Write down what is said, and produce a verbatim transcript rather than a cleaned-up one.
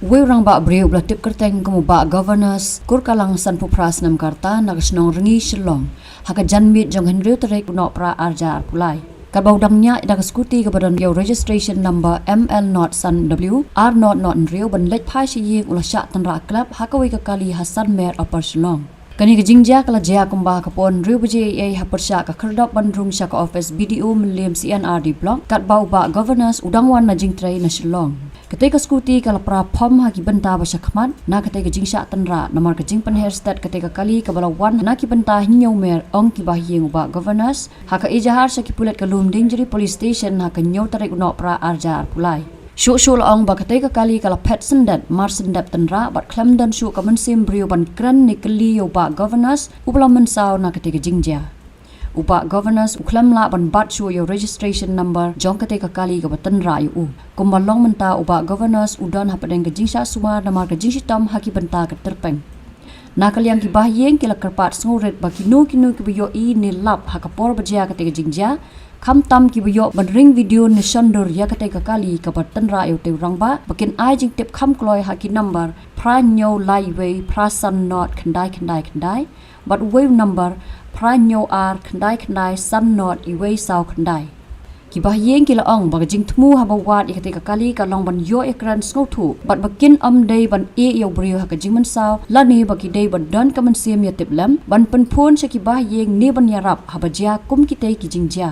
Uwei u rangbah briew uba la tip kyrteng kum u Bah Governors Kurkalang, sanphew phra snem ka rta, na ka shnong Rngi, Shillong, ha ka janmiet jong ka hynriew tarik u Nohprah arhajar arphew lai, katba u dang ñiah da ka scooty kaba don ïa u registration number M L not san W ar not not hynriew ban leit phai sha ïing, u la shah tynrah klep ha kawei ka kali ha Sanmer, Upper Shillong. Kane ka jingjia ka la jia kumba ha ka por hynriew baje eiei ha pyrshah ka khyrdop ban rung sha ka office B D O Mylliem C and R D Block, katba u Bah Governors u dang wan na jingtrei na Shillong. Katei ka scooty ka la pra phom ha ki bynta ba shakhmat na katei ka jingshah tynrah namar ka jingpynher stet katei ka kali kaba la wan na ki bynta hynñiew mer, ong ki bahaïing u Bah Governors ha ka ejahar sha ki pulit ka Lumdiengjri Police Station ha ka hynñiew tarik u Nohprah arhajar arphew lai. Shuh shuh la ong ba katei ka kali ka la phet syndet mar syndep tynrah bad khlem don shuh ka mynsiem briew ban kren ne kylli ïa u Bah Governors uba la mynsaw na katei ka jingjia. U Bah Governors u khlem lah ban bat shuh ïa u registration number jong katei ka kali kaba tynrah ïa u. Kumba long mynta, u Bah Governors u don hapdeng ka jingshah sumar namar ka jingshitom ha ki bynta ka tyrpeng. Na ka liang ki bahaïing ki la kyrpad sngewrit ba kino kino kiba ïohi ne lap ha ka por ba jia katei ka jingjia, khamtam kiba ïoh ban ring video ne shondur ïa katei ka kali kaba tynrah ïa utei u rangbah, ba kin ai jingtip kham kloi ha ki number phra hynñiew lai wei phra san not khyndai khyndai khyndai bad uwei u number phra hynñiew ar khyndai khyndai san not wei saw khyndai. Ki bahaïing ki la ong ba ka jingthmu haba wad ïa katei ka kali ka long ban ïoh ïakren sngewthuh bad ba kin ym dei ban ïeh ïa u briew ha ka jingmynsaw lane ba ki dei ba don ka mynsiem ïatiplem ban pynphone sha ki bahaïing ne ban ïarap haba jia kum kitei ki jingjia.